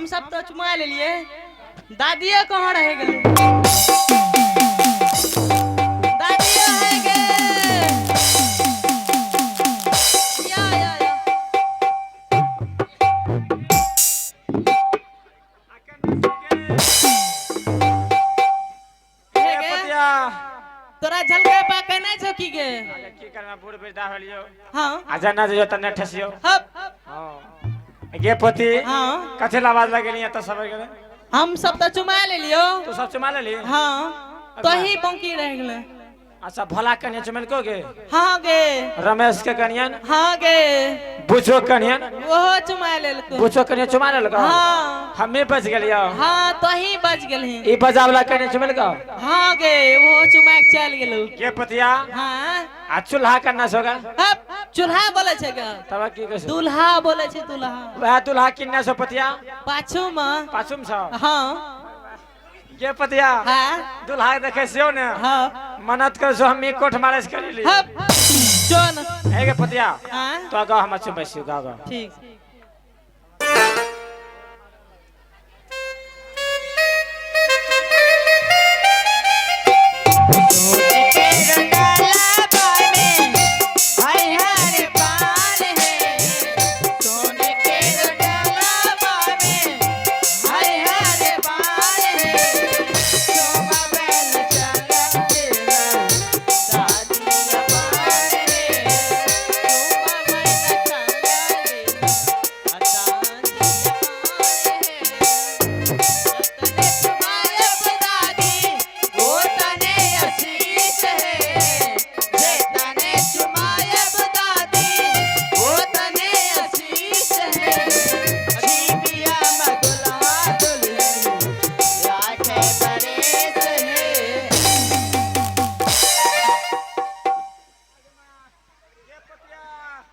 हम सब तो चुमा लेलिए, दादिये कहाँ रह गेलो? दादिये है गे। या या या। हे गे। पतिया। तोरा झलके पा केने छौ की गे? अरे की करना, बूढ़ वृद्धा होलियो। हाँ। आ जना जइयो तने ठेसियो। हप। हाँ गे पति। हाँ। कथी ला आवाज लगेली त सब गेले? हम सब तो चुमा लेलियो। तू सब चुमा लेली? हाँ, तो ही बंकी रह गेले। अच्छा, भोला कन्या चुमेल को गे? हाँ गे। रमेश के कन्या? हाँ गे। बुझो कन्या? ओहो चुमा लेलको। बुझो कन्या चुमा लेलको? हाँ। हमें बच गेलियो। हाँ, तो ही बच गेलही। ई बजावला कन्या चुमेल को? हाँ गे, ओहो चुमा के चल गेलो। गे पतिया। हाँ। आ चूल्हा कन्या सोगा? हप, चूल्हा बोले छै गे। तब की कहै छै? दुल्हा बोले छै, दुल्हा। वएह दुल्हा किन्ने सो पतिया? पाछू में। पाछू में छौ? हाँ। गे पतिया। हाँ। दुल्हा के देखे छियौ ने? हाँ। मन्नत कर सो हम कोठ मारे से करी ली। हप, जोन। हे गे पतिया। हाँ। तो गाओ, हम चुमै छियौ, गाओ गाओ। ठीक।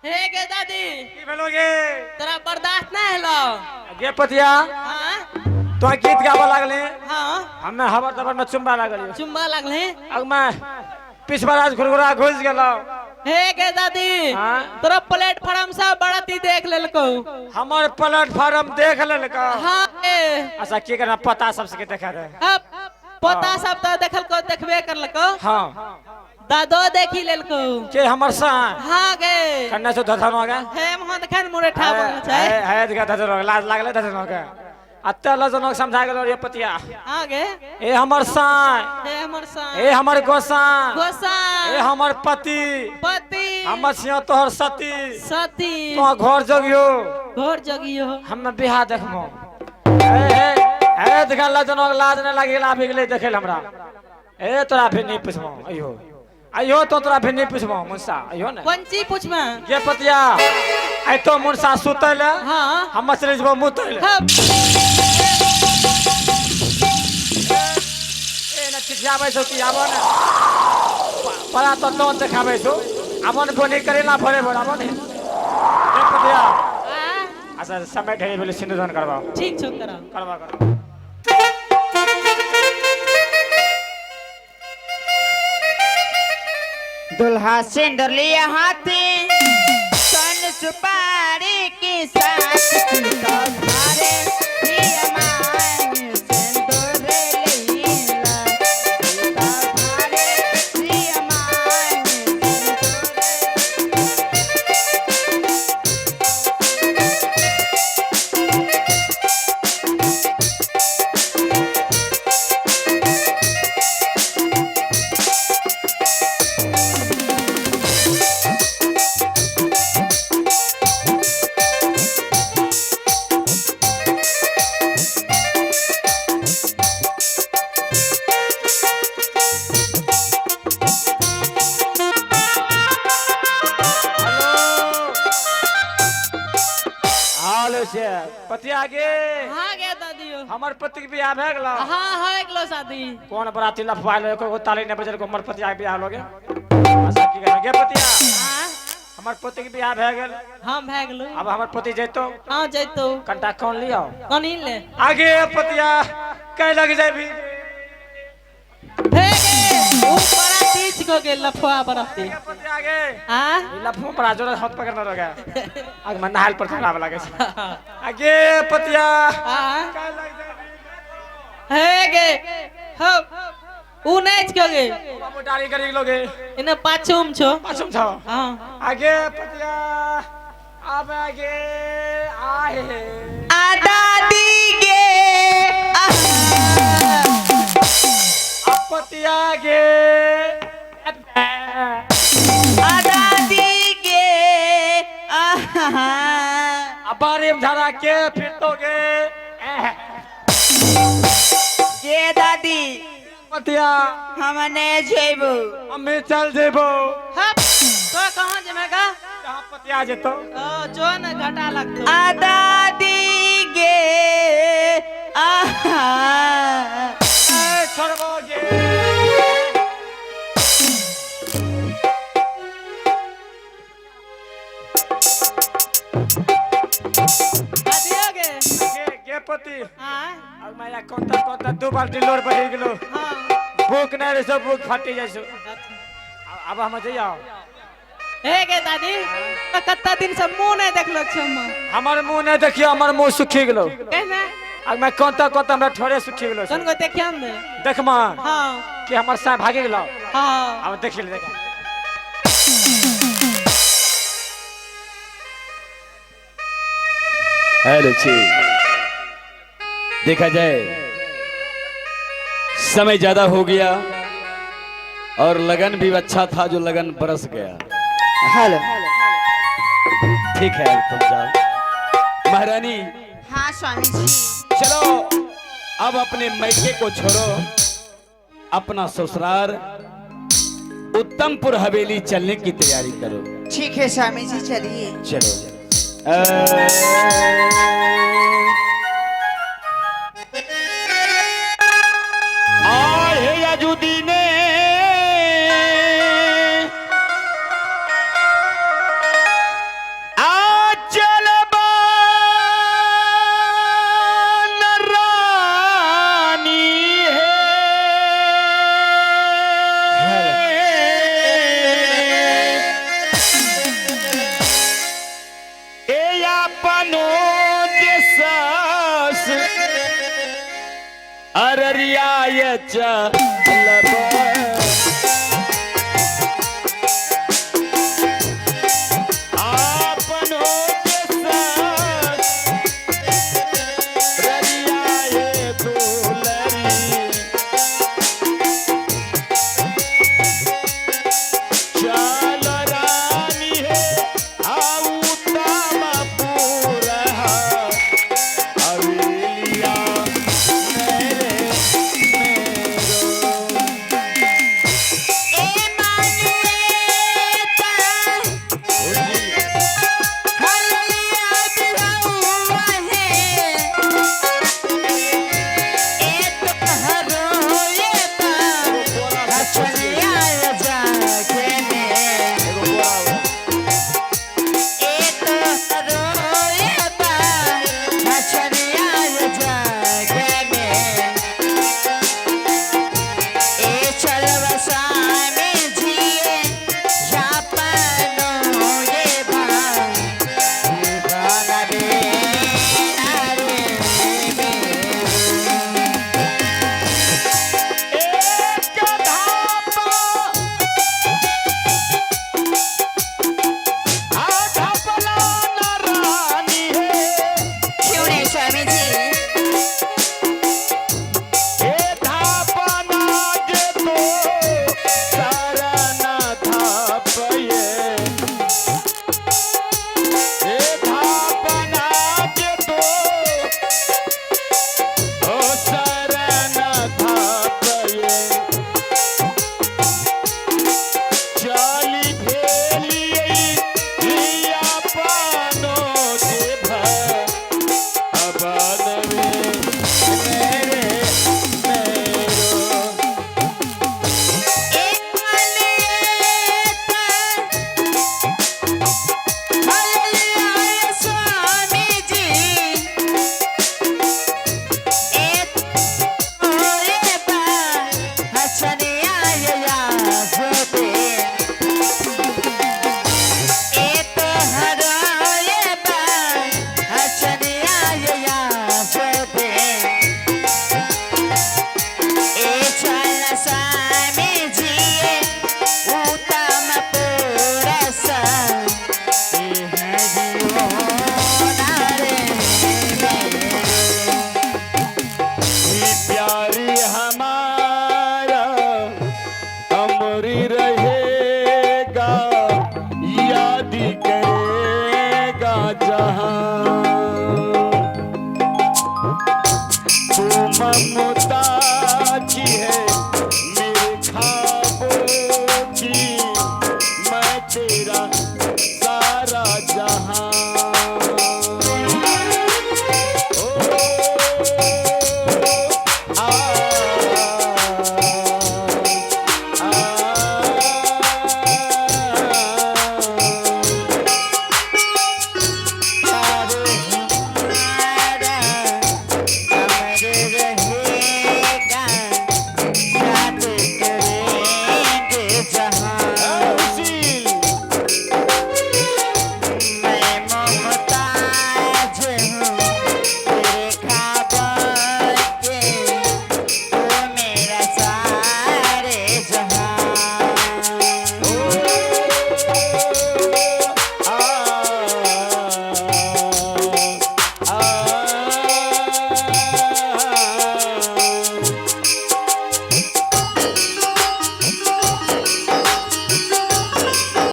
हे गे दादी। की भेलो गे? तोरा बर्दाश्त नहीं हेलो। गे पतिया। हाँ। तो गीत गाबऽ लागले। हाँ। हमे हबर दबर में चुम्बा लागलियो। चुम्बा लागले। अग मैं पिछवाड़ा घुरघुरा घुस गेलो। हे गे दादी। हाँ? तोरा प्लेटफार्म से बराती देख लेलको। हमर प्लेटफार्म देख लेलको? हाँ गे। अच्छा, की करना, पता सबसे के देखा दे। अब पोता सब तो देखलको, देखबे करलको। हाँ। दादो देखी लेलको। के हमर सा? हाँ गे। कन्या से धधन हो गया। हे महा देखन मुरेठा बनल छै। है है दिखा धधन हो गया, लाज लागले धधन हो गया। अत्ते लजनक समझा गेलो रे पतिया। हाँ गे। ए हमर साई। हे हमर साई। ए हमर गोसाई। गोसाई। ए हमर पति। पति। हमर सिंह तोहर सती। सती। तो घर जगियो। घर जगियो। हम बियाह देखमो। ए ए ए देखा लजनक लाज न लागी गेला, आबि गेलै देखै हमरा। ए तोरा फिर नहीं पुछबो, अइयो अइयो तो तोरा फिर नहीं पुछबो मुंसा, अइयो ने। कोन चीज पुछबे? गे पतिया, आइ तो मुंसा सुतै ले। हाँ। हम चलि जेबो मुतै ले। हाँ। ए न खिसियाबै छौ की, आबो ने बड़ा तो तोन देखाबै छौ, आबो ने बोनी करेला भरे भरे आबो ने। गे पतिया। हाँ। अच्छा, समय ढेरी भेलै, सिंदूरदान करबाओ। ठीक छौ, कराओ। करबा करबा। दुल्हा सिंदूर लिया हाथी सन सुपारी के साथ तुम्हारे प्रिय मांग सिंदूर लीला तुम्हारे प्रिय मांग सिंदूर। हेलो से पतिया गे। हाँ गे दादियो। हमर पति के बियाह भए गेलो? हाँ, हो गेलो शादी। कोन बराती लफवाइल एको गो ताली नहीं बजल को हमर पतिया के बियाह लोगे। अच्छा, की कहना गे पतिया? हाँ। हमर पति के बियाह भए गेल। हाँ, भए गेलो। अब हमर पति जैतो? हाँ, जैतो। कंटा कौन लियो? कनी ले। आगे पतिया कै लग जाबी? हे गे, उ बराती छको गे लफवा बरती। आगे आ लफू पर जोर हाथ पकड़ना रह गया। आग में नहाल पर खराब लागे छै। आगे पतिया आ हे गे हो उ नहीं छको गे। बाबू डारी करी लोगे। इने पाछुम छो। पाछुम छो। हां आगे पतिया अब आगे आहे आ दादी गे पतिया गे आ दादी गे आहा बारी में झरा के फिर तो गे गे दादी पतिया हम नहीं जेबो। हमें चल जेबो। हप तो कहां जेमेगा? कहां पतिया जेतो? ओ जो न घाटा लगतो। आ दादी गे आहा छोड़बो गे। दादी गे गे गे पति। हां अब मैं कोता कोता दो बाल्टी लोड भरी गेलो। हां भूख नहीं रे सब भूख फाटी जाइ छो। अब हम जइयो। हे गे दादी तो कत्ता दिन से मुंह नहीं देखलो छो हम। हमर मुंह नहीं देखियो, हमर मुंह सुखी गेलो। कहना अब मैं कोता कोता हमरा ठोरे सुखी गेलो। कौन को देखियम ने? देखमा। हां कि हमर साय भागी गेलो। हां अब देखि ले देख। हेलो जी, देखा जाए समय ज्यादा हो गया और लगन भी अच्छा था, जो लगन बरस गया। हेलो ठीक है, अब तुम जाओ महारानी। हाँ स्वामी जी। चलो अब अपने मैके को छोड़ो, अपना ससुराल उत्तमपुर हवेली चलने की तैयारी करो। ठीक है स्वामी जी, चलिए। चलो। आहे अजुदीने आचल बान रानी है। ए अपनो सास अररिया चलब। अपनो सास अररिया दुलरी। चल रानी है आऊ तामापुर हवेलिया मेरे मेरो। ए मानवेता हरलिया बिरौआ है। ए तोहरो ये बा रचनिया जागे में। ए तोहरो ये बा रचनिया जागे में। ए चलवा स्वामी जी जापनो ये हाँ।